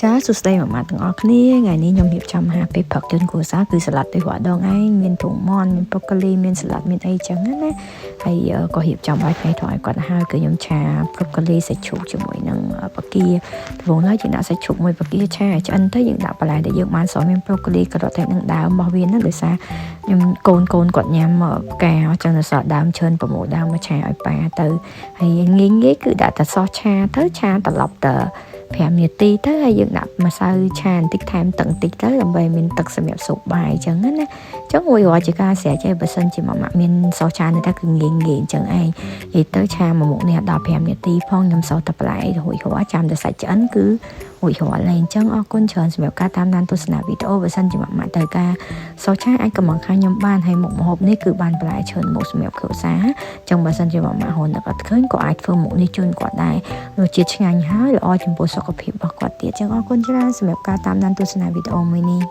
ចាសួស្តីម៉ាម៉ាទាំងអស់គ្នាថ្ងៃនេះខ្ញុំរៀបចំអាហារពេលព្រឹកជូនគ្រួសារគឺសាឡាត់ដូចរាល់ដងឯងមានធុងមន់មានប្រូកូលីមានសាឡាត់មានអីចឹងណាហើយក៏រៀបចំបាយថ្ងៃថយឲ្យគាត់ហើយគឺខ្ញុំឆាប្រូកូលីសាច់ជ្រូកជាមួយនឹងបង្គាដំបូងឡើយយើងដាក់សាច់ជ្រូកមួយបង្គាឆាឲ្យឆ្អិនទៅយើងដាក់បន្លែដែលយើងបានស្រស់មានប្រូកូលីការ៉ុតហើយនឹងដើមរបស់វាហ្នឹងដោយសារខ្ញុំកូនកូនគាត់ញ៉ាំផ្កាអញ្ចឹងសល់ដើមឈើប្រមូលដើមមកឆាឲ្យប៉ាទៅហើយងាយងាយគឺដាក់តែសោះឆាទៅឆាត្រឡប់ទៅ5នាទីទៅហើយយើងដាក់ម្សៅឆាបន្តិចថែមទឹកបន្តិចទៅដើម្បីមានទឹកសម្រាប់ស៊ុបបាយអញ្ចឹងណាអញ្ចឹងរួចរាល់ជាការស្រេចហើយបើសិនជាម៉ាក់មានសោះឆានេះថាគឺងាយងាយអញ្ចឹងឯងនិយាយទៅឆាមួយមុខនេះដល់5នាទីផងខ្ញុំសោះតែបន្លែរួចរាល់ចាំតែសាច់ឆ្អិនគឺរួចរាល់ហើយអញ្ចឹងអរគុណច្រើនសម្រាប់ការតាមដានទស្សនាវីដេអូបើសិនជាម៉ាក់ត្រូវការសោះឆាអាចកំងខាងខ្ញុំបានហើយមុខម្ហូបនេះគឺបានបន្លែច្រើនមុខសម្រាប់គ្រួសារអញ្ចឹងបើសិនជាម៉ាក់រហូតនឹកអត់ឃើញក៏អាចធ្វើមុខនេះជូនគាត់ដែររសជាតិឆ្ងាញ់ហើយល្អចំពោះសុខភាពរបស់គាត់ទៀតចឹងអរគុណច្រើនសម្រាប់ការតាមដានទស្សនាវីដេអូមួយនេះ។